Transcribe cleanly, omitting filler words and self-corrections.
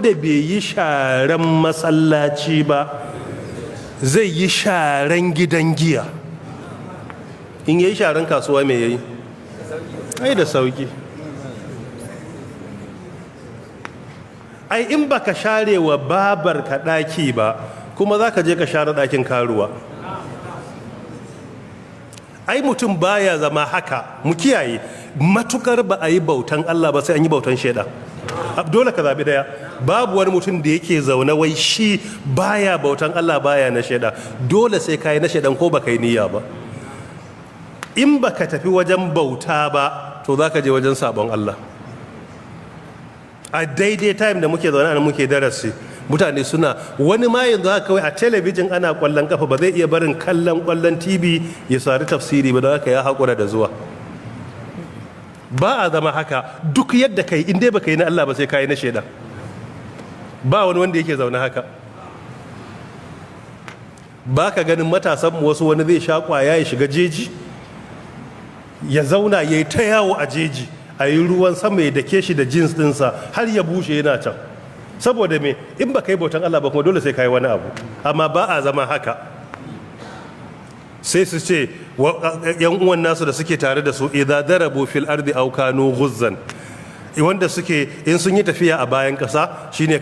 Da bai yi sharan masallaci ba, zai yi sharan gidan giya. In yi sharan kasuwa, mai yayi? Ai da sauki. Ai in baka share wa babar ka daki ba, kuma za ka je ka share dakin karuwa. Ai mutum baya zama haka. Mu kiyaye, matukar ba a yi bautan Allah ba, sai an yi bautan shaidan. Dole ka zabi daya. Babu wani mutum da yake zaune wai shi baya bautan Allah, baya na shaidan. Dole sai ka yi na shaidan, ko baka yi niyya ba. In baka tafi wajen bauta ba, to za ka je wajen sabon Allah. A daidai time da muke zaune a muke darasi, mutane suna wani ma yanzu haka kawai a talabijin ana kwallon kafa, ba zai iya barin kallon kwallon TV ya sari tafsiri ba. Da haka ya haƙura da zuwa. Ba a zama haka. Duk yadda kai, in dai baka yi na Allah ba, sai ka yi na shaidan. Ba wani wanda yake zaune haka. Ba ka ganin matasan wasu, wani zai sha kwaya ya shiga jeji ya zauna, ya yi ta yawo a jeji, a yi ruwan sama ya dake shi da jeans dinsa har ya bushe, yana can. Saboda me? In ba ka yi bautan Allah ba kuma, dole sai ka yi wani abu. Amma ba a zama haka. Sai su ce yan uwan nasu da suke tare da su, إذا ضربوا في الأرض أو كانوا غزا, wanda suke in sun yi tafiya a bayan kasa shine